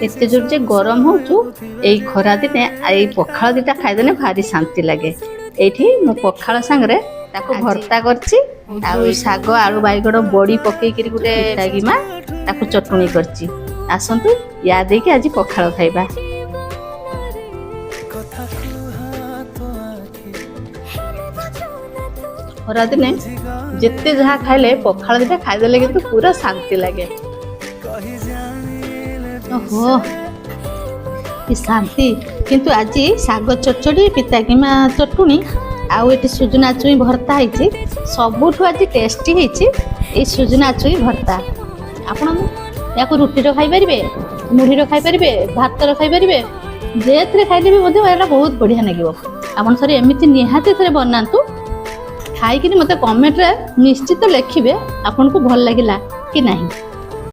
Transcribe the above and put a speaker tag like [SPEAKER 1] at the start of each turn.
[SPEAKER 1] ଏତେ ଜୋର ଯେ ଗରମ ହଉଛୁ ଏଇ ଖରା ଦିନେ, ଏଇ ପଖାଳ ଦିଟା ଖାଇଦେଲେ ଭାରି ଶାନ୍ତି ଲାଗେ। ଏଇଠି ମୁଁ ପଖାଳ ସାଙ୍ଗରେ ତାକୁ ଭର୍ତ୍ତା କରିଛି ଆଉ ଶାଗ, ଆଳୁ, ବାଇଗଣ, ବଡ଼ି ପକେଇକିରି ଗୋଟେ ଗିମା ତାକୁ ଚଟୁଣି କରିଛି। ଆସନ୍ତୁ, ୟା ଦେଇକି ଆଜି ପଖାଳ ଖାଇବା।
[SPEAKER 2] କଥା କୁହା ତୋ ଆଖି।
[SPEAKER 1] ଖରାଦିନେ ଯେତେ ଯାହା ଖାଇଲେ ପଖାଳ ଦିଟା ଖାଇଦେଲେ କିନ୍ତୁ ପୁରା ଶାନ୍ତି ଲାଗେ।
[SPEAKER 2] କହି ଜାଣିଲେ।
[SPEAKER 1] ଓହୋ, କି ଶାନ୍ତି! କିନ୍ତୁ ଆଜି ଶାଗ ଚଡ଼ଚଡ଼ି, ପିତା କିମା ଚଟୁଣି ଆଉ ଏଠି ସୁଜୁନା ଛୁଇଁ ଭର୍ତ୍ତା ହେଇଛି। ସବୁଠୁ ଆଜି ଟେଷ୍ଟି ହେଇଛି ଏଇ ସୁଜୁନା ଛୁଇଁ ଭର୍ତ୍ତା। ଆପଣ ୟାକୁ ରୁଟିର ଖାଇପାରିବେ, ମୁଢ଼ିର ଖାଇପାରିବେ, ଭାତର ଖାଇପାରିବେ, ଯେଉଁଥିରେ ଖାଇଲେ ବି ମଧ୍ୟ ଏଇଟା ବହୁତ ବଢ଼ିଆ ଲାଗିବ। ଆପଣ ଥରେ ଏମିତି ନିହାତି ଥରେ ବନାନ୍ତୁ, ଖାଇକିନି ମୋତେ କମେଣ୍ଟରେ ନିଶ୍ଚିତ ଲେଖିବେ ଆପଣଙ୍କୁ ଭଲ ଲାଗିଲା କି ନାହିଁ।